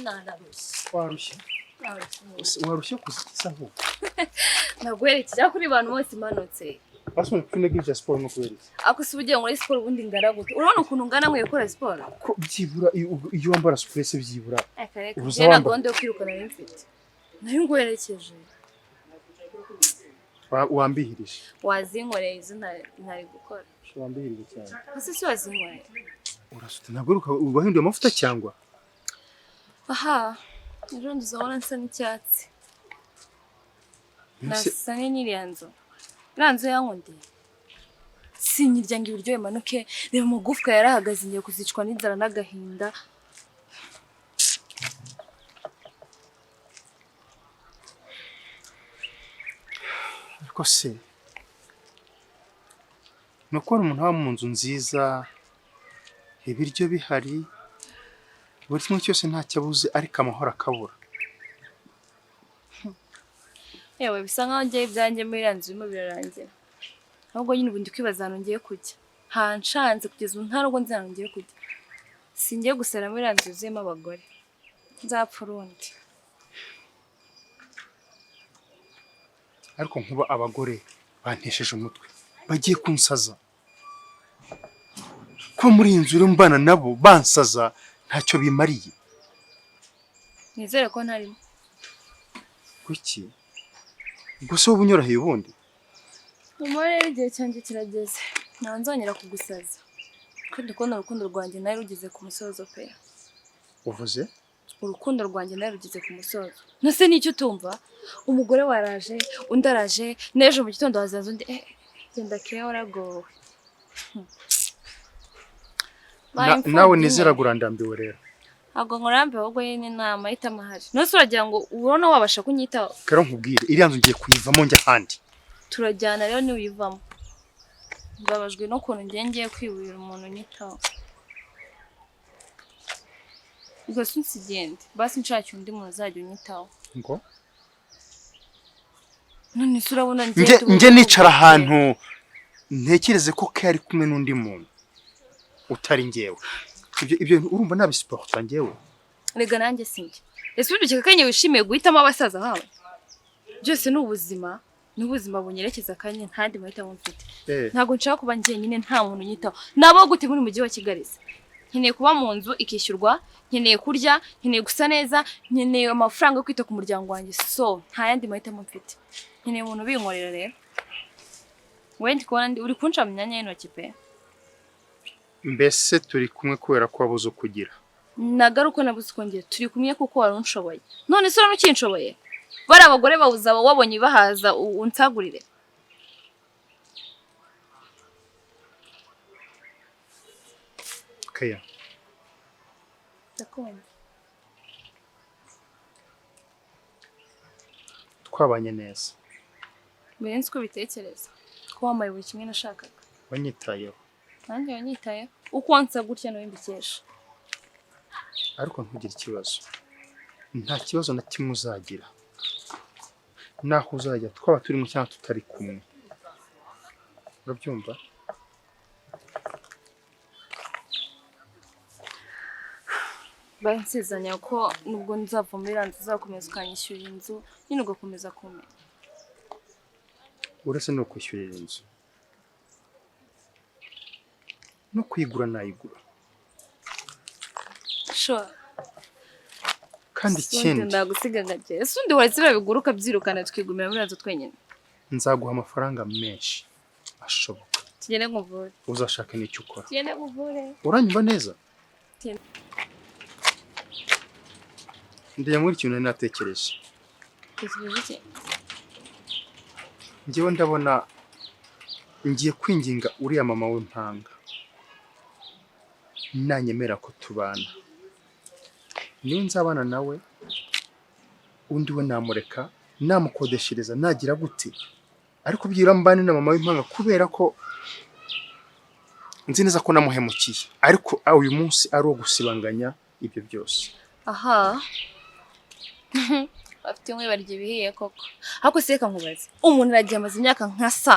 Nanarushye. Warushye? Warushye kuzikisa aho? Naguherekeje kuri bantu bose imanutse. Basi ukuntu ibya siporo no kubera iki? Ako si ugiye muri siporo ubundi ngana gute? Urabona ukuntu ngana nkwiye gukora siporo? Ko byibura iyo wambara supurese byibura. Reka reka. Ubuza Njye na wambara. gahunda yo kwirukana nari mfite. Nayo nguherekeje. Wambihirije. Wazinkoreye izo ntari gukora. Wambihirije cyane. Ese si wazinkoreye? Urasutse ntabwo uheruka wahinduye amavuta cyangwa? Aha. Ejo nduzabona nsa n'icyatsi. Nasa n'iriya nzu. Iriya nzu yankundiye. Sinyirya ngo ibiryo bimanuke, reba amagufwa yarahagaze ngiye kuzicwa n'inzara n'agahinda. Ariko se ni uko umuntu aba mu nzu nziza, ibiryo bihari, buri kimwe cyose ntacyo abuze ariko amahoro akabura. Yewe bisa nkaho ngiye ibyanjye muri iriya nzu birimo birarangira. Ahubwo nyine ubu ndi kwibaza ahantu ngiye kujya. Hanshanze kugeza ubu nta nubwo nzi ahantu ngiye kujya. Singiye gusara muri iriya nzu yuzuyemo abagore. Nzapfa urundi. Ariko nkuba abagore bantesheje umutwe, bagiye kunsaza. Ko muri iyi nzu rero mbana nabo bansaza ntacyo bimariye. Nizere ko ntarimo. Kuki? Ubwo se wowe unyoroheye ubundi? Nyuma rero igihe cyanjye kirageze. Ntabwo nzongera kugusaza. Kuko ndi kubona urukundo rwanjye nawe rugeze ku musozo pe. Uvuze? Urukundo rwanjye nawe rugeze ku musozo. Nose nicyo utumva? Umugore waraje, undi araje, n'ejo mu gitondo hazaza undi. Genda keya waragowe. Nawe nizera urandambiwe rero. Ntabwo nkurambiwe ahubwo nyine ni amahitamo ahari. Nose uragira ngo ubone wabasha kunyitaho. Rero nkubwire iriya nzu ngiye kuyivamo njya ahandi. Turajyana rero niwivamo. Mbabajwe n'ukuntu ngiye ngiye kwiburira umuntu unyitaho. Ubwo si nsigende. Basi nshakira undi muntu uzajya unyitaho. Ngo? None se urabona ngiye Nge nicara ahantu ntekereze ko ke ari kumwe n'undi muntu utari ngewe. Ibyo urumva nabisiporta ngewe. Rega nanjye sinjye. Ese ubu kanya wishimiye guhitamo abasaza nkawe? Byose ni ubuzima, ni ubuzima bunyerekeza kanya ntandi mahitamo mfite. Ntabwo nshaka kuba njyenyine nta muntu unyitaho. Nabo gute muri mujyi wa Kigali se? Nkeneye kuba mu nzu ikishyurwa, nkeneye kurya, nkeneye gusa neza, nkeneye amafaranga yo kwita ku muryango wanjye. So, nta yandi mahitamo mfite. Nkeneye umuntu ubinkorera rero. Wenda kubona uri kunca mu myanya y'intoki pe. Mbese turi kumwe kubera ko wabuze ukugira. Nagaruko nabuze ukongera turi kumwe kuko wari unshoboye. None se urabona ukinshoboye? Bari abagore bawuza wabonye bahaza unsagurire. Kaya. Ndakumva. Twabanye neza. Mbere nzi ko bitekereza. Ko wambaye buri kimwe nashakaga. Wanyitayeho. Nanjye wanyitayeho. Uko wansa gutya nawe mbikesha. Ariko ntugire ikibazo. Nta kibazo na kimwe uzagira. Naho uzajya twaba turi mu cyangwa tutari kumwe. Urabyumva? Bansezanya ko nubwo nzava muri iriya nzu uzakomeza ukanyishyurira inzu, nyine ugakomeza kumenya. Uretse no kwishyurira inzu. No kuyigura nayigura. Sure. Kandi ikindi ndagusiga ngagera. Ese undi waretse bibiguruka byirukana twigumira muri nzu twenyine. Nzaguha amafaranga menshi ashoboka. Tugende nkuvure. Uzashaka n'icyo ukora. Tugende nkuvure. Uranyumva neza? Ndajya muri ikintu nari natekereje. Tekereje iki? Njyewe ndabona ngiye kwinginga uriya mama w'impanga. Nanyemera ko tubana. Niwe nzabana nawe, undi we namureka, namukodeshereza nagira gute. Ariko byira mbane na mama w'impanga kubera ko nzi neza ko namuhemukiye. Ariko uyu munsi ari uwo gusibanganya ibyo byose. Aha. Bafite umwe barya ibihiye koko. Ariko se reka nkubaze. Umuntu aragiye amaze imyaka nka sa.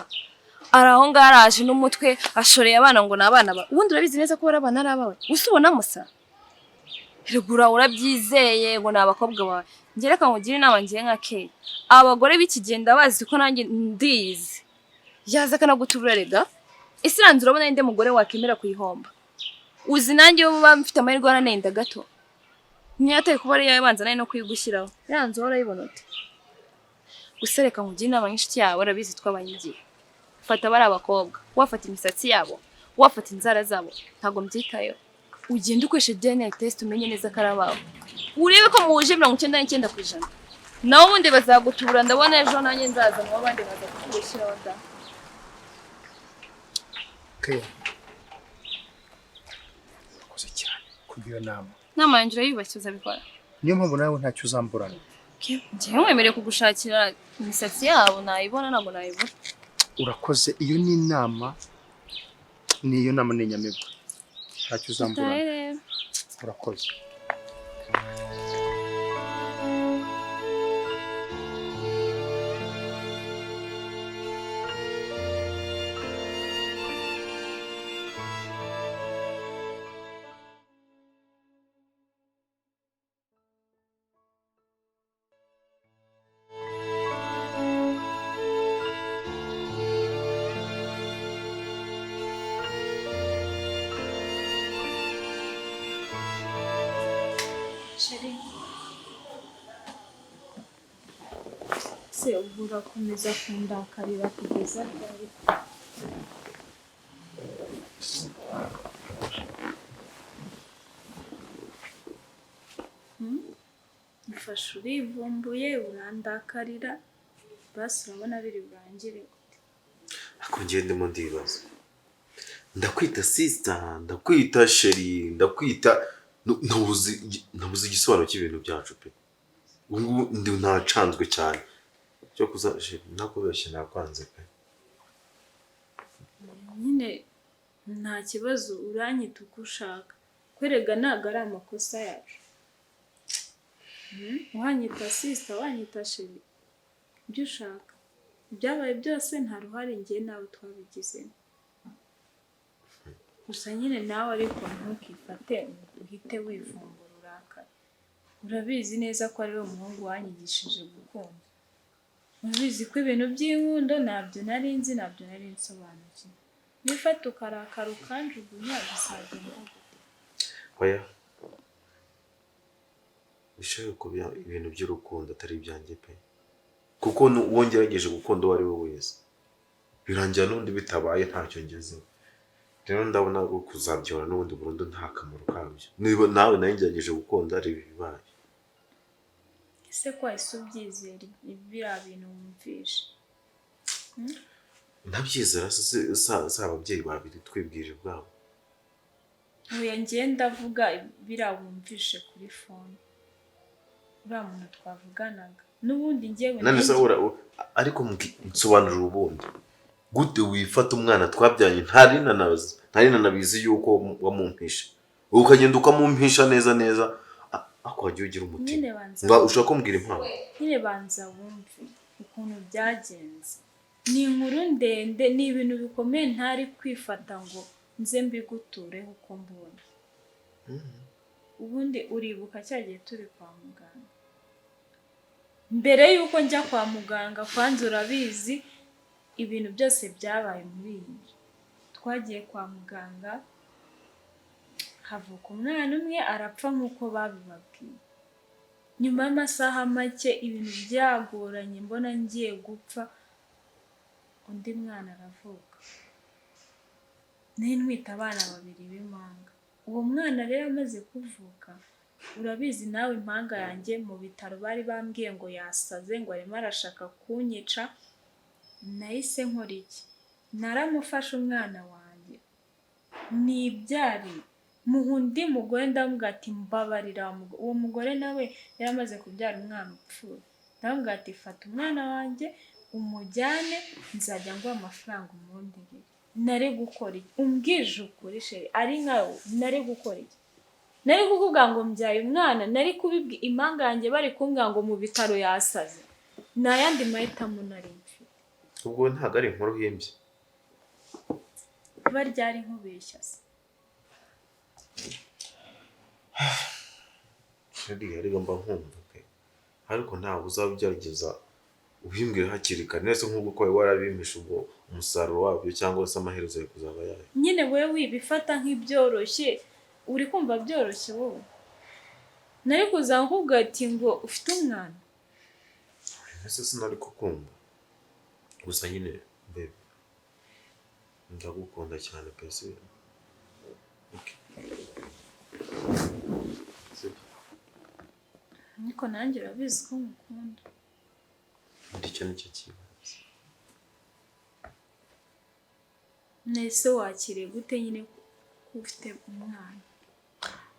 Ari aho ngaho araje n'umutwe ashoreye abana ngo ni abana ba. Ubundi urabizi neza ko bari abana ari abawe. Usubona musa? Rugura urabyizeye ngo ni abakobwa bawe. Njye reka nkugire inama ngiye nka Kate. Abagore b'ikigenda bazi ko nanjye ndizi. Yaza akanaguturura rega. Ese iranze urabona ninde mugore wakemera kuyihomba? Uzi nanjye iyo uba mfite amahirwe waranenda gato. Niyo atari kuba ariyo abanza nawe no kuyigushyiraho. Iranze urayibona ute? Gusa reka nkugire inama nk'inshuti yawe, urabizi twabanye igihe. Fata bari abakobwa, wafata imisatsi yabo, wafata inzara zabo, ntabwo mbyitayeho. Ugende ukoreshe DNA test umenye neza ko ari abawe. Urebe ko muhuje 99%. Naho ubundi bazagutura, ndabona ejo nanjye nzaza mu bandi baza kugushyiraho da. Keya, urakoze cyane kubw'iyo nama. Inama yanjye urayubashye uzabikora. Niyo mpamvu nawe ntacyo uzamburana. Njyewe nkwemereye kugushakira imisatsi yabo, nayibona ntabwo nayibura. Urakoze, iyo ni inama, niyo nama ni inyamibwa. Ntacyo uzamburana. Utahe rero. Urakoze. Chérie. Se ubu urakomeza kundakarira kugeza ryari? Hmm? Mfasha urivumbuye urandakarira, basi urabona biri burangire gute? Ariko njyewe ndimo ndibaza, ndakwita sister, ndakwita chérie, ndakwita ntabuze igisobanuro cy'ibintu byacu pe. Ubu ngubu ndi ntacanzwe cyane cyo kuza chérie, nakubeshye nakwanze pe. Nyine nta kibazo, uranyita uko ushaka, kwerega ntabwo ari amakosa yacu. Wanyita sister, wanyita chérie, ibyo ushaka, ibyabaye byose nta ruhare njye nawe twabigizemo. Gusa nyine nawe ariko ntukifate uhite wivumbura urakara. Urabizi neza ko ari we muhungu wanyigishije gukunda. Urabizi ko ibintu by'inkundo ntabyo nari nzi, ntabyo nari nsobanukiwe. Nifata ukarakara ukanjugunya bizagenda gute? Oya, bishobora kuba ibintu by'urukundo atari ibyanjye pe, kuko uwo ngerageje gukunda uwo ari we wese birangira n'undi bitabaye ntacyo ngezeho. Rero ndabona ko kuzabyora n'ubundi burundu nta kamaro kabyo. Niba nawe nawe ngerageje gukunda ari ibibaye. Ese ko wahise ubyizera biriya bintu wumvishe? Ntabyizera si ababyeyi babiri twibwirije ubwabo. Oya, njye ndavuga biriya wumvishe kuri phone. Uriya muntu twavuganaga n'ubundi njyewe None se ariko nsobanurira ubundi gute wifata umwana twabyanye ntari nanabizi yuko wamumpishe, ukagenda ukamumpisha neza neza, ako wagiye ugira umutima. Ushobora kumbwira impamvu? Nyine banza wumve ukuntu byagenze. Ni inkuru ndende, ni ibintu bikomeye ntari kwifata ngo nze mbigutureho uko mbonye. Ubundi uribuka cya gihe turi kwa muganga, mbere y'uko njya kwa muganga kwanza urabizi ibintu byose byabaye muri iyi nzu. Twagiye kwa muganga havuka umwana umwe arapfa nk'uko babibabwiye. Nyuma y'amasaha make ibintu byagoranye mbona ngiye gupfa, undi mwana aravuka. Nari ntwite abana babiri b'impanga. Uwo mwana rero amaze kuvuka, urabizi nawe impanga yanjye mu bitaro bari bambwiye ngo yasaze, ngo arimo arashaka kunyica. Nahise nkora iki? Naramufashe umwana wanjye nibyariye, muha undi mugore, ndamubwira ati mbabarira. Uwo mugore nawe yari amaze kubyara umwana upfuye. Ndamubwira ati fata umwana wanjye umujyane, nzajya nguha amafaranga umundirire. Nari gukora iki? Umbwije ukuri chérie, ari nkawe nari gukora iki? Nari kukubwira ngo mbyaye umwana, nari kubibwira impanga yanjye bari kumbwira ngo mu bitaro yasaze. Nta yandi mahitamo nari mfite. Ubwo ntabwo ari inkuru uhimbye. Kuba ryari nkubeshya se? Sheri, ariko mba nkumva pe, ariko ntabwo uzabigerageza ubimbwira hakiri kare nese nk'ubwo ko wari warabimpishe, ubwo umusaruro wabyo cyangwa se amaherezo yawe kuzaba yayo. Nyine wowe wibifata nk'ibyoroshye, uri kumva byoroshye wowe. Nari kuza nkubwira ati ngo ufite umwana. Ese sinari kukumva gusa nyine babe, ndagukunda cyane pe, si okay. Sibyo? Ariko nanjye urabizi ko ngukunda. Icyo nicyo kibazo. Nese wakiriye gute nyine ko ufite umwana?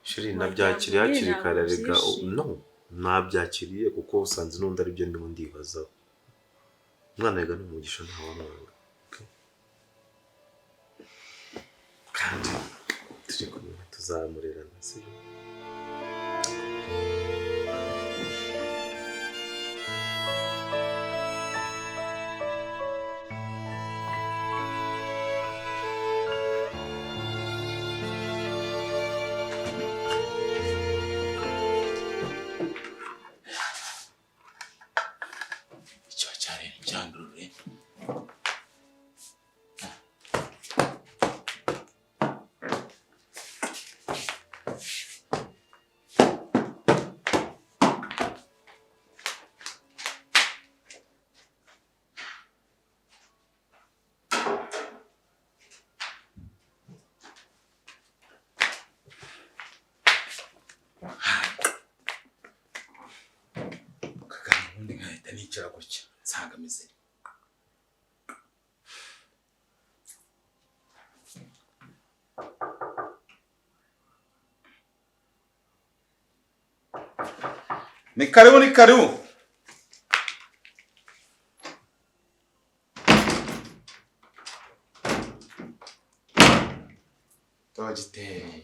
Sheri, Wagira nabyakiriye ngo hakiri ntabwo kare rega. ubyishimiye. No, nabyakiriye kuko usanze n'undi aribyo ndimo ndibazaho. Umwana yiga n'umugisha, ntawamwanga. Okay? Kandi turi kumwe tuzamurerana, sibyo? Icyo cyari cyandurure. Kagame ubundi nkahita nicara gutya nsanga ameze. Ni karibu, ni karibu. Dogiteri.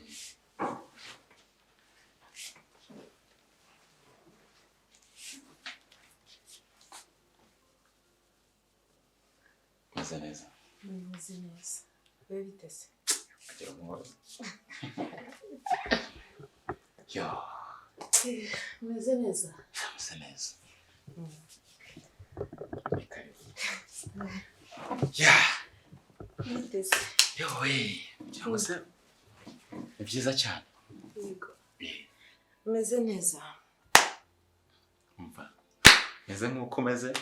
Meze neza. Meze neza. Wowe bite se? Agira amahoro. Yo, Meze neza. meze neza. Ni karibu. Ya, Bite se? yowe, cyangwa se ni byiza cyane. Yego. Meze neza. Umva. Meze nk'uko umeze.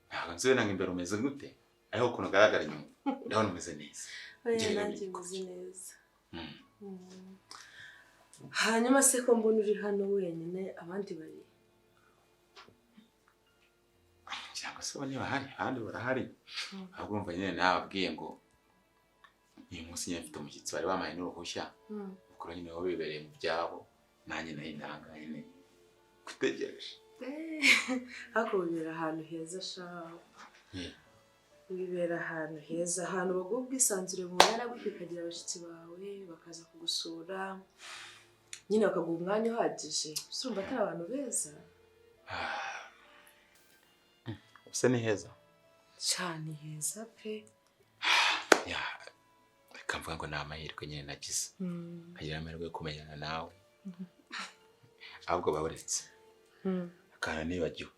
Ntabwo nzi wenda ngo imbere umeze gute, ariko ukuntu ugaragara inyuma, ndabona umeze neza. Oya, Njye nanjye rero meze neza. Mm. Hanyuma se ko mbona uri hano wenyine, abandi bari? Cyangwa se bo ntibahari, abandi barahari. Ahubwo urumva nyine nababwiye ngo uyu munsi nyine mfite umushyitsi, bari bampaye n'uruhushya. Ubwo nyine bo bibereye mu byabo, nanjye nari ndanga nyine gutegereje. Ariko wibera ahantu heza sha. Wibera ahantu heza, ahantu baguha ubwisanzure bungana gutyo, ukagira abashyitsi bawe bakaza kugusura, nyine bakaguha umwanya uhagije. Ese urumva atari abantu beza? Ese ni heza? Cyane heza pe. Ya, reka mvuga ngo ni amahirwe nyine nagize. Nkagira amahirwe yo kumenyana nawe. Ahubwo baburetse. Akantu nibagiwe.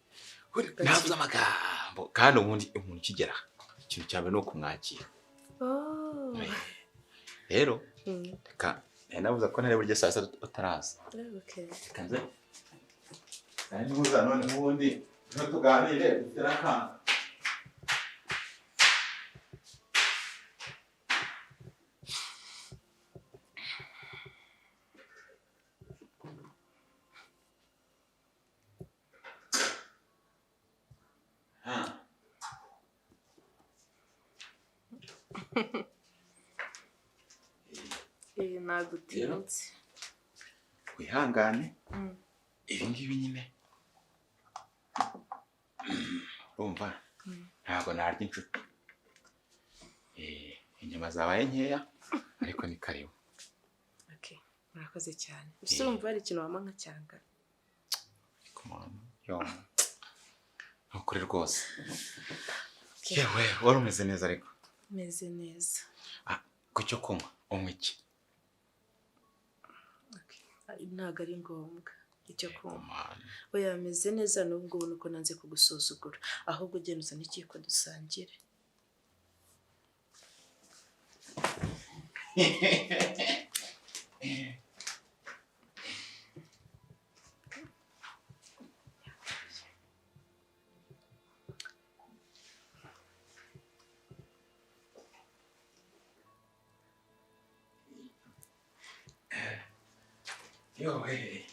Navuze amagambo kandi ubundi umuntu ukigera aha, ikintu cya mbere ni ukumwakira. Oh. Rero reka nari navuze ko ntari burya saa sita utaraza. Okay. Reka nze. Nari ntuza none ubundi niho tuganire dufite n'akantu. Ah. Nagutinze. Wihangane, ibi ngibi nyine urumva ntabwo narya inshuti. Inyama zabaye nkeya ariko ni karibu. Okay. Murakoze cyane. Ese urumva hari ikintu wampa nkacyanga? Ariko mama, yo, ntukuri rwose. Yewe, wari umeze neza ariko. Meze neza. Ah, ku cyo kunywa unywa iki? Okay. Ntabwo ari ngombwa. Icyo kunywa. Mana. Oya, bimeze neza n'ubwo ubona uko nanze kugusuzugura. Ahubwo ugenda uzane ikiyiko dusangire. Yowe.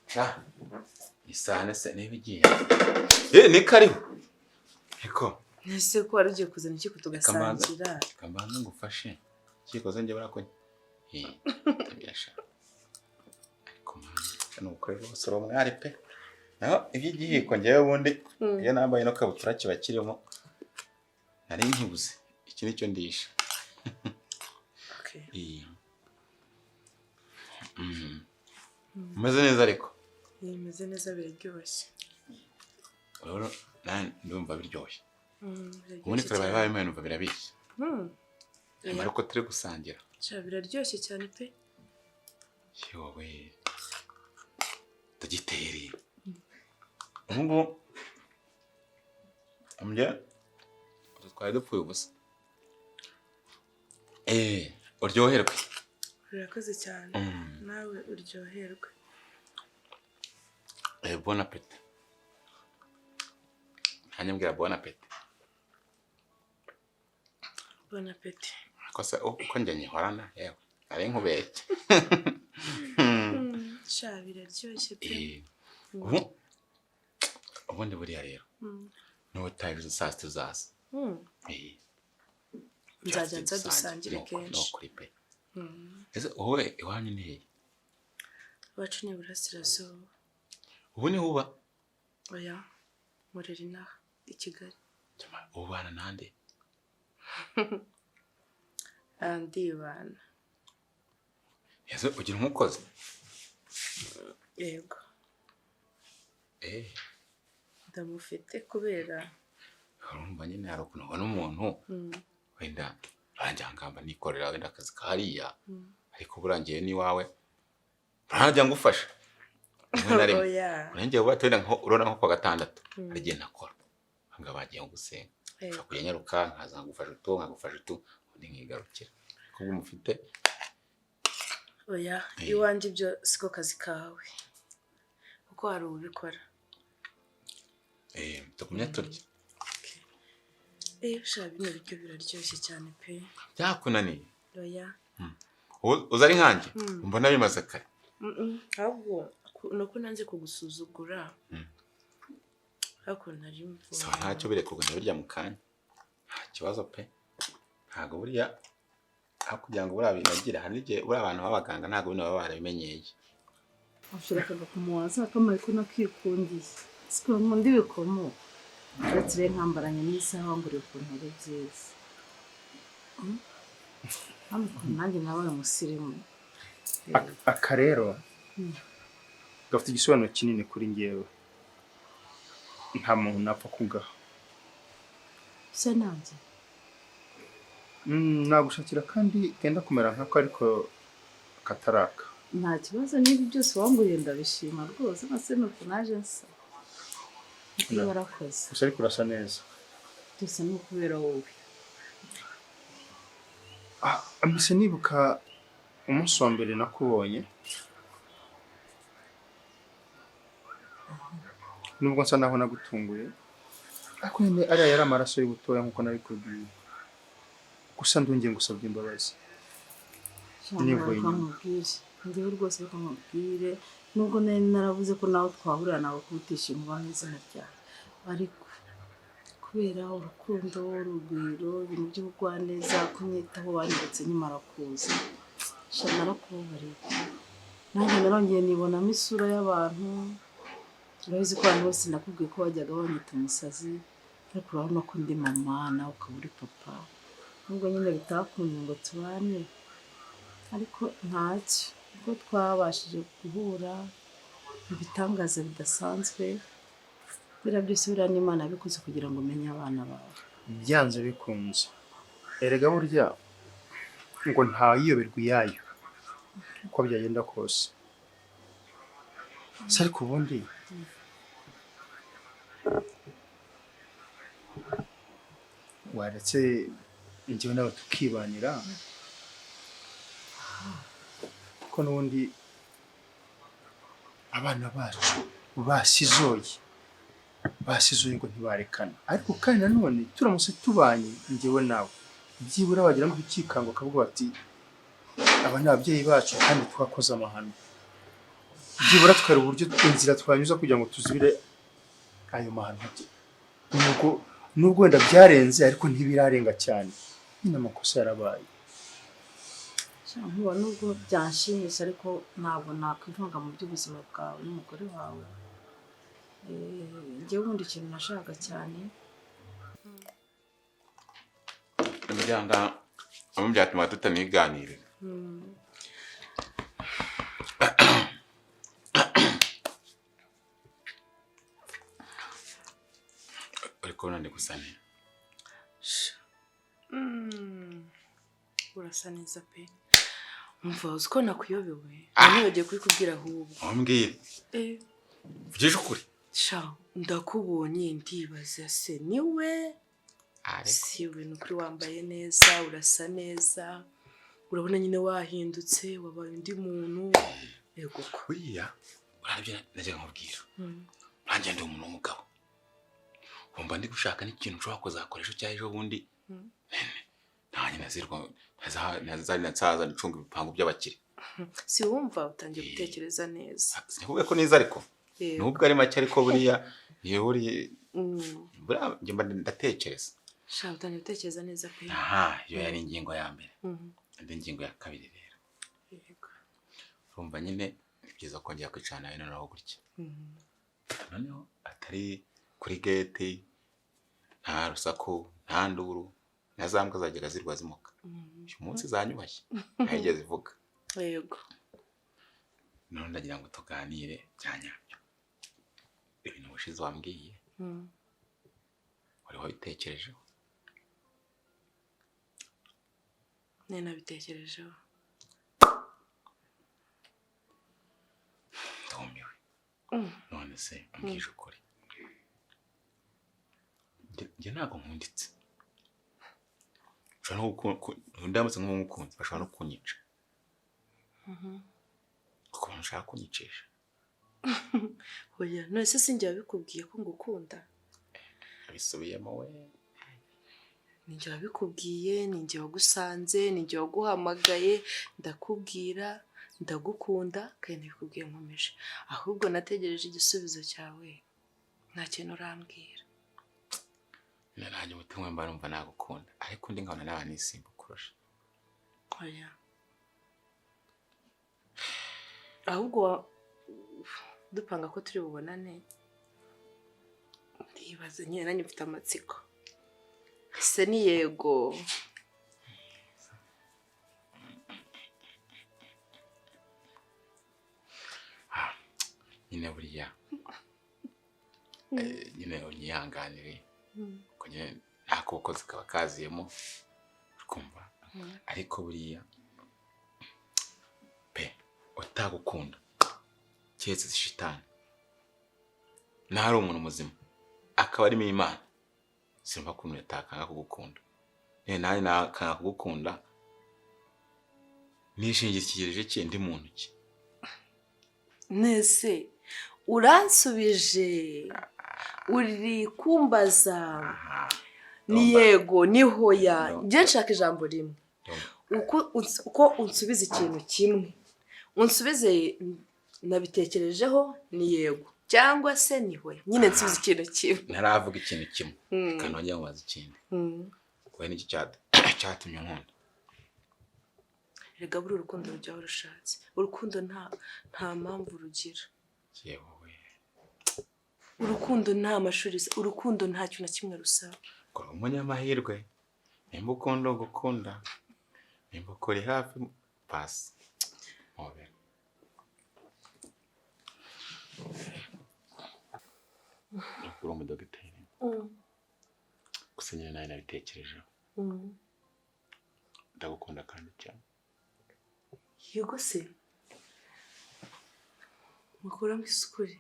Sha. Isahane se niba igiye. Eh, ni kariho. Eko. Ese ko wari ugiye kuzana ikiyiko Reka mbanze. tugasangira? Reka mbanze ngufashe. Kikoze njye barakwe. Eh, tabirasha. Ariko mana, ni ukuri rwose uri umwari pe. Naho iby'igihiko njyewe ubundi iyo nambaye ino kabutura kiba kirimo nari nkibuze. Iki nicyo ndisha. Okay. Eh. Mm. Umeze neza ariko. Bimeze neza, biraryoshye. Rero nanjye ndumva biryoshye. Biraryoshye Ubundi kare bari cyane. babimpaye numva birabishye. Nyamara uko turi gusangira. Sha, biraryoshye cyane pe. Yowe. Dogiteri. Ubu ngubu ambye utu twari dupfuye ubusa. Eh, uryoherwe. Urakoze cyane. Nawe uryoherwe. Eh, bon appétit. Nanjye mbwira bon appétit. Bon appétit. Ariko se uko njye nyihorana yewe nari nkubeshye. Sha, biraryoshye pe. Eh, ubu ubundi buriya rero n'ubutaha saa sita uzaza. Eh, Nzajya nza dusangire Ni kenshi. ukuri pe. Ese wowe iwanyu ni hehe? Iwacu ni iburasirazuba. Ubu niho uba? Oya, nkorera inaha i Kigali. Ubana nande? Ah, ndibana. Ese ugira umukozi? Yego. Eh, Ndamufite kubera urumva nyine hari ukuntu ubona umuntu wenda urangira ngamba nikorera wenda akazi kahariya, ariko burangiye n'iwawe urangira ngufasha rimwe na rimwe. Oya. Urengeye uba wenda nko urabona nko kuwa gatandatu hari igihe ntakora, nkanga bagiye nko gusenga, nshobora kujya nyaruka nkaza nkagufasha utu nkagufasha utu ubundi nkigarukira. Ariko ubwo mufite Oya, Eh. iwanjye ibyo siko kazi kawe. Kuko hari ubikora. Eh, tugumye turya. Eh, sha, bino biryo biraryoshye cyane pe. Byakunaniye? Oya. Uza ari nkanjye mbona bimaze kare. Ahubwo nuko nanze kugusuzugura. Ariko nari mvuye. Sawa, ntacyo bireka kugenda birya mu kanya. Nta kibazo pe. Ntabwo buriya aho kugira ngo buriya binagira hari n'igihe buriya abantu b'abaganga ntabwo bino baba barabimenyeye. Ashira akagakomo wazakamara ko nakikundiye. Siko nkunda ibikomo. Uretse rero nkambaranye n'isaha nguriye ukuntu ari byiza. Hano ukuntu nanjye nabaye umusirimu. Aka rero gafite igisobanuro kinini kuri njyewe, nta muntu napfa kugaha. Se nanjye Nagushakira kandi kenda kumera nkako ariko kataraka. Nta kibazo, n'ibi byose wanguriye ndabishima rwose, nase nuko naje nsa. Ukuri warakoze. Gusa ariko urasa neza. Byose ni ukubera wowe. Ah, mpise nibuka umunsi wa mbere nakubonye, nubwo nsa naho nagutunguye, ariko nyine ariya yari amaraso y'ubutoya nkuko nabikubwiye. Gusa ndongeye ngusabye imbabazi. Nivuye Reka inyuma. nkubwire, njyewe rwose reka nkubwire, nubwo nari naravuze ko nawe twahurira nawe kubitisha inkuba nk'izina ryawe, ariko kubera urukundo, urugwiro, ibintu by'ubugwaneza, kumwitaho wanyeretse nkimara kuza, sha narakubabariye. Nanjye narongeye nibonamo isura y'abantu. Urabizi ko abantu bose nakubwiye ko bajyaga banyita umusazi, ariko urabona ko ndi mama nawe ukaba uri papa, nubwo nyine bitakunze ngo tubane, ariko ntacyo, ubwo twabashije guhura ibitangaza bidasanzwe. Biriya byose biriya n'Imana yabikoze kugira ngo umenye abana bawe. Byanze bikunze. Erega burya ngo ntayiyoberwa iyayo. Uko byagenda kose. Se ariko ubundi waretse njyewe nawe tukibanira, ko n'ubundi abana bacu basizoye ngo ntibarekana, ariko kandi nanone turamutse tubanye njyewe nawe byibura bagira ngo ikikango kavuga bati aba ni ababyeyi bacu kandi twakoze amahano, byibura tukari uburyo inzira twanyuza kugira ngo tuzibire ayo mahano. Nubwo wenda byarenze ariko ntibirarenga cyane, nyine amakosa yarabaye. Nkuba nubwo byanshimisha ariko ntabwo nakwivanga mu by'ubuzima bwawe n'umugore wawe. Njyewe ubundi ikintu nashaka cyane imiryango amwe byatuma tutaniganirira. Uri kubona ndi gusa neza? Urasa neza pe. Umva uzi ko nakuyobewe, nibagiye kubikubwira ahubwo. Wambwira. Vugisha ukuri. Sha ndakubonye ndibaza se niwe? Si we, ni ukuri wambaye neza, urasa neza, urabona nyine wahindutse, wabaye undi muntu. Yego ko. Buriya urarabye najyaga nkubwira. Nanjye ndi umuntu w'umugabo. Wumva ndi gushaka n'ikintu nshobora kuzakoresha cyangwa ejo bundi. Nta nyina zirwa ntazari nsaza ncunga ibipangu by'abakire. Si wumva utangiye gutekereza neza. Sinkuvuga ko neza ariko. Nubwo ari make ariko buriya yehuri buriya njye mba ndatekereza. Sha utangiye gutekereza neza pe. Aha, iyo yari ingingo ya mbere. Indi ngingo ya kabiri rero. Yego. Urumva nyine ni byiza kongera kwicarana nawe noneho gutya. Noneho atari kuri gate, nta rusaku, nta nduru, na za mbwa zajyaga zirwa zimuka. Uyu munsi zanyubashye ntayigeze ivuga. Yego. None ndagira ngo tuganire bya nyabyo. Ibintu ubushize wambwiye wari wabitekerejeho? Nari nabitekerejeho. Ndumiwe. None se umbwije ukuri, njye ntabwo nkunditse. Ndamutse nk'umukunzi bashobora no kunyica. Kuko nshaka kunyicisha. Oya, none se sinjye wabikubwiye ko ngukunda? Abisubiyemo we. Ninjye wabikubwiye, ninjye wagusanze, ninjye waguhamagaye, ndakubwira ndagukunda kandi nabikubwiye nkomeje. Ahubwo nategereje igisubizo cyawe, nta kintu urambwira. Nanjye umutima mba numva nagukunda, ariko undi nkabona nawe nisimba kurusha. Oya. Ahubwo dupanga ko turi bubonane, ndibaza nyine nanjye mfite amatsiko. Ese ni yego? Nyine buriya nyine unyihanganire, kuko nyine nta kuboko zikaba kaziyemo, urikumva? Ariko buriya pe utagukunda keretse shitani, naho ari umuntu muzima akaba arimo Imana, simva ko umuntu yatakanga kugukunda. Nanjye nakanga kugukunda nishingikirije ki ndi muntu ki? Nese uransubije, uri kumbaza ni yego ni hoya. Njye nshaka ijambo rimwe. Uko unsubiza ikintu kimwe, unsubize nabitekerejeho ni yego cyangwa se ni hoya. Nyine nsubiza ikintu kimwe. Ntaravuga ikintu kimwe, kanongera nkubaza ikindi. Wowe niki cyatumye unkunda? Erega buri urukundo rujya aho rushatse. Urukundo nta mpamvu rugira. Yewe. Urukundo nta mashuri, urukundo nta kintu na kimwe rusaba. Kora umunyamahirwe, nimba ukunda gukunda, nimba ukuri hafi pasi. Mobera. Uri umudogiteri. Gusa nyine nawe nabitekerejeho. Ndagukunda kandi cyane. Yego se, mukuramo isukuri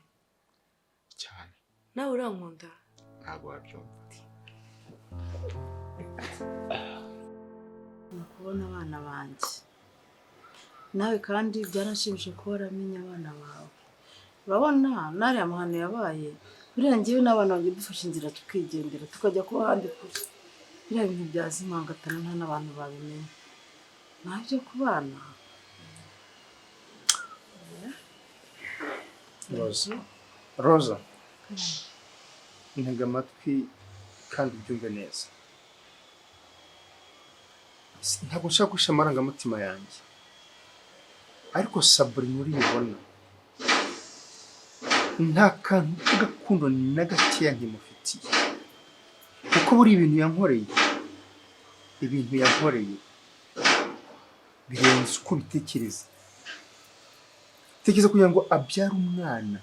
cyane. Nawe urankunda? Ntabwo wabyumva. Kubona abana banjye nawe kandi byaranshimishije kuba waramenye abana bawe. Urabona nariya mahano yabaye, buriya njyewe n'abana banjye dufashe inzira tukigendera tukajya kuba ahandi kure, biriya bintu byazimangatana nta n'abantu babimenya. Ntabyo kubana. Roza, Roza, ntega amatwi kandi ubyumve neza. Ntabwo nshaka guhisha amarangamutima yanjye, ariko Sabrina uriyibona nta kantu k'agakundo na gakeya nkimufitiye, kuko buri ibintu yankoreye, ibintu yankoreye birenze uko ubitekereza. Tekereza kugira ngo abyare umwana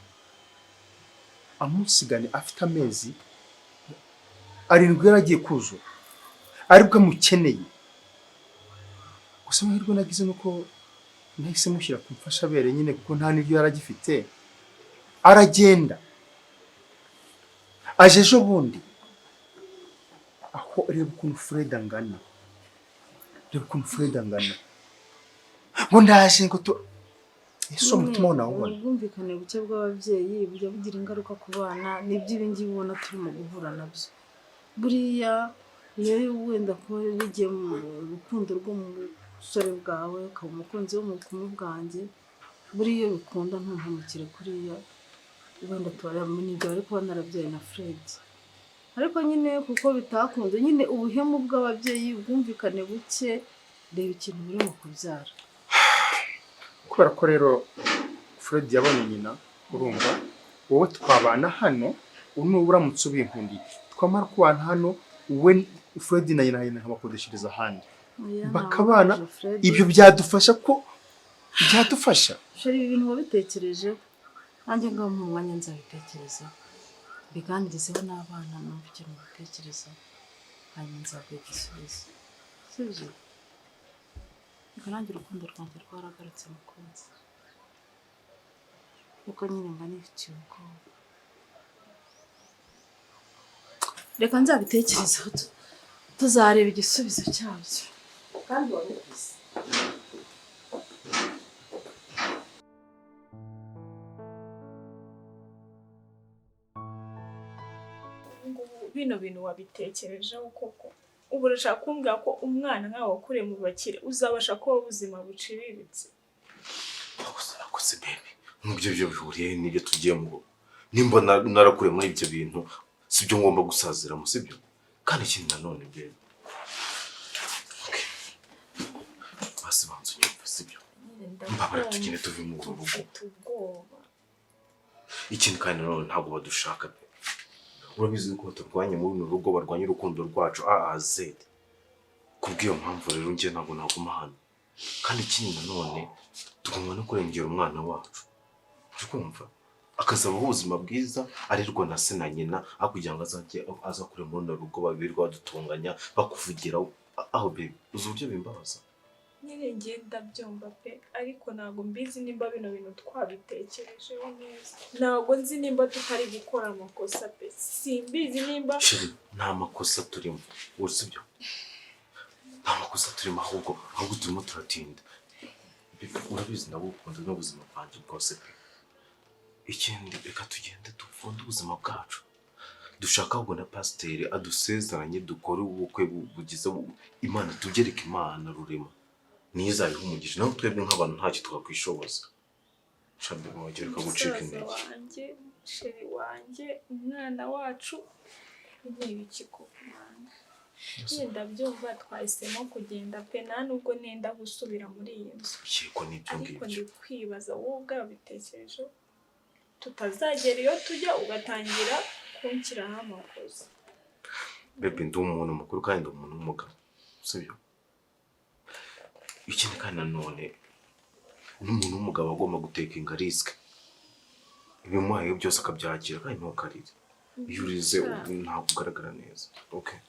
amusigane afite amezi 7 yaragiye kuzura, aribwo amukeneye. Gusa amahirwe nagize nuko nahise mushyira ku mfashabere nyine, kuko nta n'ibyo yaragifite. Aragenda aje ejo bundi, aho reba ukuntu Fred angana, reba ukuntu Fred angana, ngo ndaje ngo tu ese umutima nawubona. Ubwumvikane buke bw'ababyeyi bujya bugira ingaruka ku bana, nibyo ibi ngibi ubona turimo guhura nabyo. Buriya iyo wenda kuba bigiye mu rukundo rw'umusore bwawe, ukaba umukunzi wo mu bukumi bwanjye, buriya iyo bikunda ntumpamukire kuriya, wenda n'ibyo bari kuba narabyaye na Fred. Ariko nyine kuko bitakunze nyine ubuhemu bw'ababyeyi, ubwumvikane buke, reba ikintu burimo kubyara. Kubera ko rero Fred yabonye nyina, urumva wowe twabana hano, uramutse ubinkundiye twamara kubana hano, we Fred na nyina nkabakodeshereza ahandi bakabana, ibyo byadufasha ko byadufasha. Sheri, ibi bintu wabitekerejeho, nanjye ngaho mu mwanya nzabitekerezaho, mbiganirizeho n'abana numva ikintu mbitekerezaho, hanyuma nzaguha igisubizo. Sibyo? Reka nanjye urukundo rwanjye rwaragarutse mukunzi, kuko nyine mba nifitiye ubwoba. Reka nzabitekerezeho, tuzareba igisubizo cyabyo. Kandi wabikoze. Bino bintu wabitekerejeho koko? Ubu urashaka kumbwira ko umwana nkawe wakuriye mu bakire uzabasha kuba ubuzima buciriritse? Nakoze bebe, nk'ibyo byo bihuriye n'ibyo tugiye mu rugo. Nimba narakuriye muri ibyo bintu, sibyo ngomba gusaziramo, sibyo? Kandi ikindi nanone bebe, basi banza unyumve, sibyo? Mbabara tugende tuve mu rugo. Ikindi kandi nanone ntabwo badushaka pe. Urabizi ko turwanya muri runo rugo, barwanya urukundo rwacu A a Z. Kubw'iyo mpamvu rero njye ntabwo naguma hano. Kandi ikindi nanone tugomba no kurengera umwana wacu. Uri kumva? Akazabaho ubuzima bwiza arirwa na se na nyina, aho kugira ngo azajye aza kure muri runo rugo babirirwa badutunganya bakuvugira aho bebe. Uzi uburyo bimbabaza? Nyine njye ndabyumva pe, ariko ntabwo mbizi nimba bino bintu twabitekerejeho neza. Ntabwo nzi nimba tutari gukora amakosa pe, simbizi nimba Sheri, nta makosa turimo, sibyo? Nta makosa turimo, ahubwo turimo turatinda. Urabizi ndagukunda n'ubuzima bwanjye bwose pe. Ikindi reka tugende dufunde ubuzima bwacu, dushaka ahubwo na pasiteri adusezeranye, dukore ubukwe bugize Imana, tubyereke Imana rurema, niyo izabiha umugisha. Naho twebwe nk'abantu ntacyo twakwishoboza. Shabe wajya gucika intege. Wanjye, sheri wanjye, umwana wacu, ni ibiki koko Mana? Ndabyumva twahisemo kugenda pe, nta nubwo nenda gusubira muri iyi nzu. Yego nibyo ngibyo. Ariko ndi kwibaza wowe ubwawe ubitekereje, tutazagera iyo tujya ugatangira kunshyiraho amakosa. Bebe, ndi umuntu mukuru kandi ndi umuntu w'umugabo, sibyo? Ikindi kandi nanone n'umuntu w'umugabo agomba gutekinga risike, ibimuhaye byose akabyakira, kandi ntukarire. Iyo urize ntabwo ugaragara neza. Okay,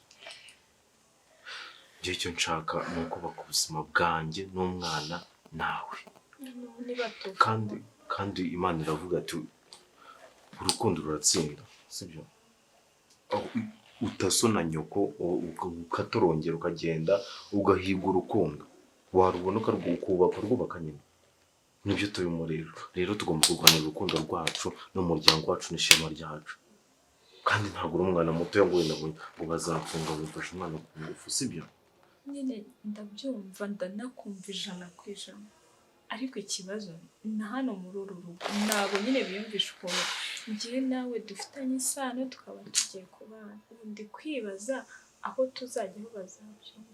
njye icyo nshaka ni ukubaka ubuzima bwanjye n'umwana Nawe Niba tuva kandi Imana iravuga ati urukundo ruratsinda, sibyo? Aho utasona nyoko ukatorongera ukagenda ugahiga urukundo, warubona ukubaka urwubaka nyine. Nibyo turimo rero. Rero tugomba kurwanira urukundo rwacu n'umuryango wacu n'ishema ryacu. Kandi ntabwo uri umwana mutoya ngo wenda ngo bazamfunga ngo mfashe umwana ku ngufu, sibyo? Nyine ndabyumva, ndanakumva 100%, ariko ikibazo na hano muri uru rugo ntabwo nyine biyumvisha ukuntu njyewe nawe dufitanye isano, tukaba tugiye kubana. Ubu ndi kwibaza aho tuzajya, aho bazabyumva,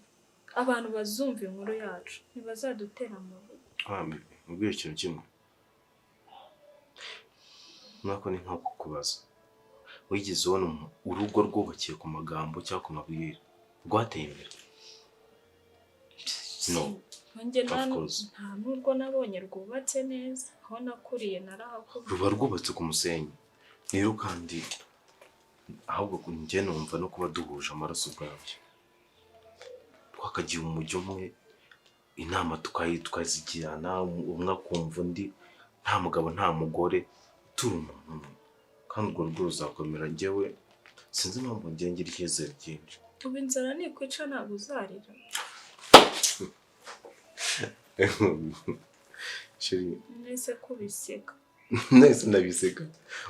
abantu bazumva inkuru yacu ntibazadutera amabuye? Mbwira ikintu kimwe, mwako ni nko kukubaza: wigeze ubona urugo rwubakiye ku magambo cyangwa ku mabwire rwateye imbere? No. Njye Of course. nta n'urwo nabonye rwubatse neza. Aho nakuriye narahakubye. Ruba rwubatse ku musenyi rero. Kandi ahubwo njye numva no kuba duhuje amaraso ubwabyo twakagira umujyo umwe, inama tukazigirana, umwe akumva undi, nta mugabo nta mugore, turi umuntu umwe, kandi urwo rugo ruzakomera. Njyewe sinzi impamvu njye ngira icyizere cyinshi. Ubu inzara nikwica ntabwo uzarira? Chérie, Mwese kubiseka. Nahise ndabiseka.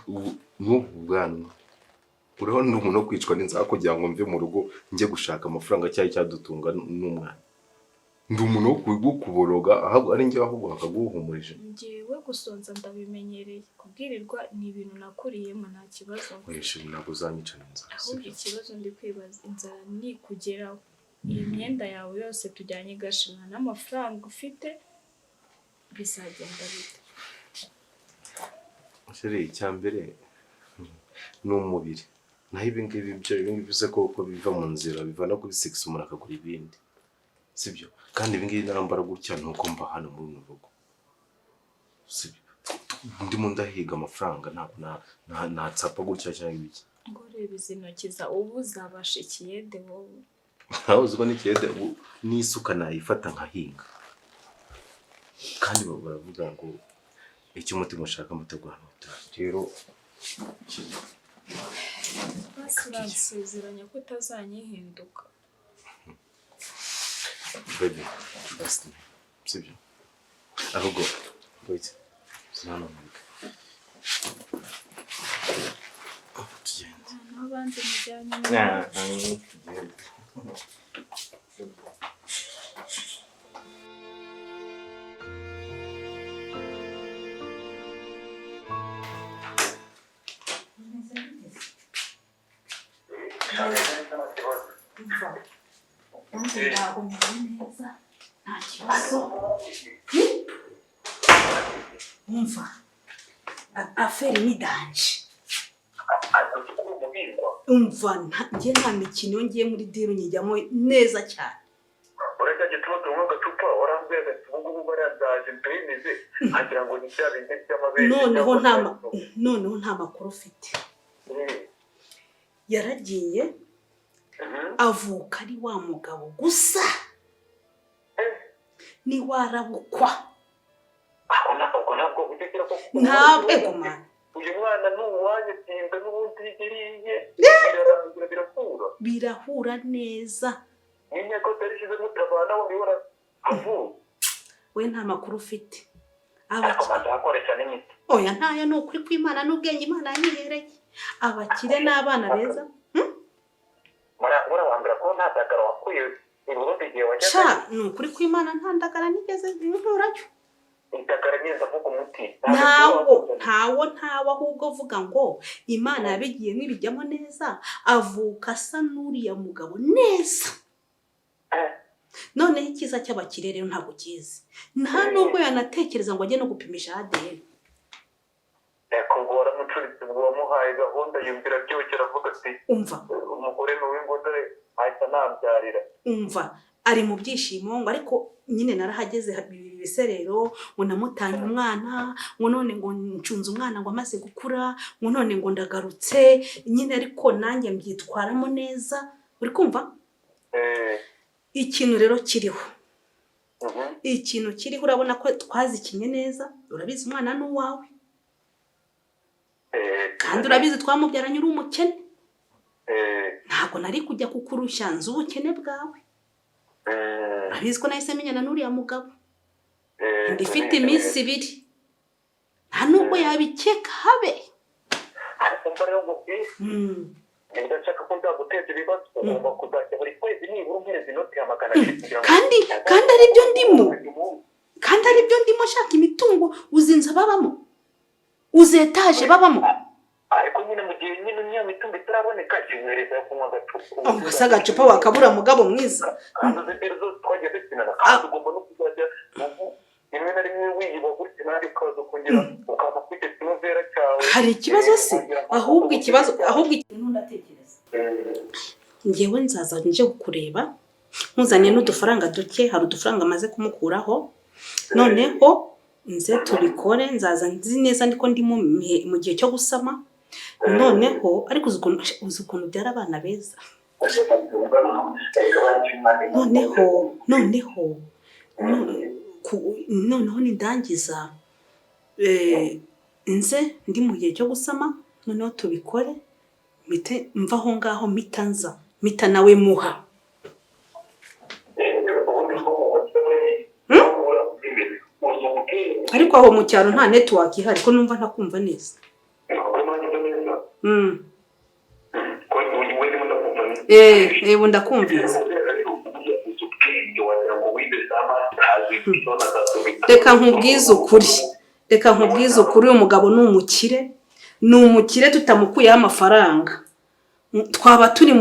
Ubu nk'ubu bwanwa urabona ni umuntu wo kwicwa n'inzara kugira ngo mve mu rugo njye gushaka amafaranga cyangwa icyadutunga n'umwana? Ndi umuntu wo kuboroga, ahubwo ari njye ahubwo bakaguhumurije. Njyewe gusonza ndabimenyereye, kubwirirwa ni ibintu nakuriyemo, nta kibazo. Oya chérie, ntabwo uzanyica n'inzara. Ahubwo Sibyo? ikibazo ndi kwibaza, inzara nikugeraho, iyi myenda yawe yose tujyanye igashira n'amafaranga ufite, bizagenda bite? Chérie, icya mbere ni umubiri, naho ibi ngibi byo, ibi ngibi bivuze ko uko biva mu nzira, biva no kuri sigisi, umuntu akagura ibindi, sibyo? Kandi ibi ngibi nambara gutya ni uko mba hano muri runo rugo, sibyo? Ndimo ndahiga amafaranga, ntabwo natsapa gutya cyangwa ibiki. Ngo reba izi ntoki za ubu, uzabasha ikiyede wowe? Ntawe uzi ko n'ikiyede ubu n'isuka nayifata nkahinga. Kandi baravuga ngo icyo umutima ushaka amategura rero. Basi uransezeranya ko utazanyihinduka? Baby, trust me, sibyo? Ahubwo wait, sinanamurika, tugende. Naho abandi mujyanye? Tugende. Nanjye ntabwo meze neza, nta kibazo. Umva, affaire ni danger. Umva, njye nta mikino, iyo ngiye muri deal nyijyamo neza cyane. Urajya gituma tunywa agacupa, warambwiye ati ubu ngubu barandaje mbemeze, nkagira ngo ni bya bindi by'amabere. Noneho cyangwa nta se noneho nta makuru ufite. Yaragiye, avuka ari wa mugabo gusa, ni warabukwa. Ako ubwo ntabwo ujya ko Ntabwo, ego man. Uyu mwana ni uwanyu, tinda n'ubundi iriye birarangira birahura. Birahura neza. N'imyaka utari ishize mutabana wundi warahavuye. We nta makuru ufite. Ariko Abakire banza hakoresha n'imiti. Oya, ntayo, ni ukuri kw'Imana n'ubwenge Imana yanyihereye. Abakire n'abana beza. Murabambira ko nta ndagara wakuye i Burundi igihe wajyaga? Sha, ni ukuri kw'Imana, nta ndagara nigeze nkurayo. Indagara nyine, ndavuga umuti. Ntawo, ntawo, ntawo. Ahubwo vuga ngo Imana yabigiyemo ibijyamo neza, avuka asa n'uriya mugabo neza. Noneho icyiza cy'abakire rero ntabwo kizi, nta nubwo yanatekereza ngo ajye no gupimisha ADN. Reka, ubwo waramucuritse, ubwo wamuhaye gahunda yumvira byose, aravuga ati Umva. umugore ni uw'ingudore, ahita anabyarira. Umva, ari mu byishimo ngo ariko nyine narahageze ibiserero, ngo namutanye umwana, ngo none ngo ncunze umwana, ngo amaze gukura, ngo none ngo ndagarutse nyine, ariko nanjye mbyitwaramo neza, uri kumva? Ikintu rero kiriho Ikintu kiriho, urabona ko twazikinye neza. Urabizi, umwana ni uwawe, kandi urabizi twamubyaranye uri umukene. Ntabwo nari kujya kukurushya nzi ubukene bwawe. Urabizi ko nahise menyana n'uriya mugabo inda ifite iminsi 2, nta nubwo yabikeka habe. Ariko mba rero ngubwire, ndashaka ko nzaguteza ibibazo. Ugomba kuzajya buri kwezi nibura umpereza inoti ya 200 kugira ngo Kandi ari byo ndimo, kandi ari byo ndimo nshaka imitungo. Uzi inzu babamo? Uzi etaje babamo? Ariko nyine mu gihe nyine niyo mitungo itaraboneka, jya umwereza yo kunywa agacupa. Ubwo se agacupa wakabura, mugabo mwiza? Kandi uzi imbere zose twagiye dukinana, kandi ugomba no kuzajya rimwe na rimwe wiyiba gutya, nawe ukaza ukongera ukaza kuri icyo kinovera cyawe. Hari ikibazo se? Ahubwo ikibazo, ahubwo ikintu ndatekereza, ngewe nzaza nje kukureba nkuzaniye n'udufaranga duke. Hari udufaranga amaze kumukuraho, noneho nze tubikore. Nzaza nzi neza ndiko ndi mu gihe cyo gusama. Noneho ariko uzi ukuntu ubyara abana beza. Noneho nindangiza, nze ndi mu gihe cyo gusama, noneho tubikore, mpite mva aho ngaho, mpita nza, mpita nawe muha. Ubundi nko mu mutwe uzi ubwenge. Ariko aho mu cyaro nta network ihari, ko numva ntakumva neza? Ntabwo nanjye neza. Ko we ndimo ndakumva neza. Eh, ubu ndakumvise. Uzi ubwenge, wagira ngo wize za masters. Reka nkubwize ukuri, reka nkubwize ukuri, uyu mugabo ni umukire, ni umukire. Tutamukuyeho amafaranga twaba turi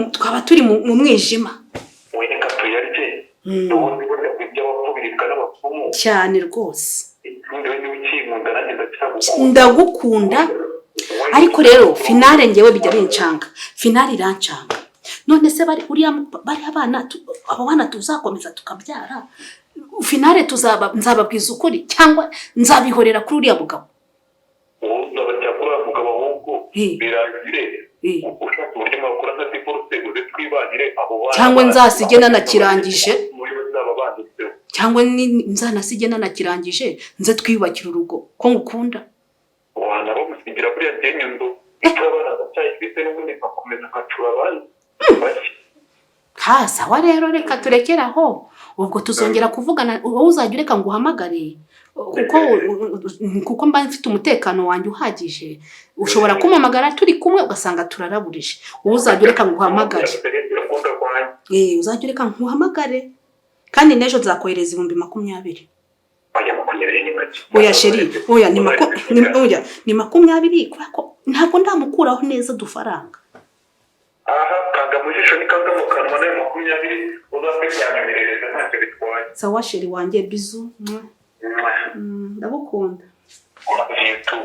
mu mwijima. We, reka tuyarye. Ubundi burya iby'abapfu biribwa n'abapfumu. Cyane rwose. Ikindi, we niba ukinkunda, nanjye ndacyagukunda. Ndagukunda, ariko rero finale ngewe bijya bincanga, finale irancanga. None se bari uriya bariya bana abo bana tuzakomeza tukabyara, finale tuzaba nzababwiza ukuri cyangwa nzabihorera kuri uriya mugabo? Wowe uzabajya kuri uriya mugabo, ahubwo birangire ushaka uburyo mwakora nka divorce, uze twibanire abo bana. Cyangwa nzasige nanakirangije. Muri bazaba banditseho. Cyangwa nzanasige nanakirangije, nze twiyubakire urugo, ko ngukunda. Wana bamusigira buriya njye nyundo icyo abana ndacyayifite, n'ubundi nkakomeza nkacura abandi bake. Ha, sawa rero, reka turekere aho. Ubwo tuzongera kuvugana. Wowe uzajya ureka ngo uhamagare, kuko mba mfite umutekano wanjye uhagije. Ushobora kumpamagara turi kumwe ugasanga turaraburije. Wowe uzajya ureka ngo uhamagare. Urukundo rwanjye. Eh, uzajya ureka nkuhamagare, kandi n'ejo nzakohereza 20,000. Oya, 20 ni make. Oya chéri, oya, oya, ni 20, kubera ko ntabwo ndamukuraho neza udufaranga. Aha kanga mu jisho ni kanga mu kanwa, nayo 20 uzapfe byanyoherereza, ntacyo bitwaye. Sawa chéri wanjye, bisous. Mwah. Ndagukunda. Bitu.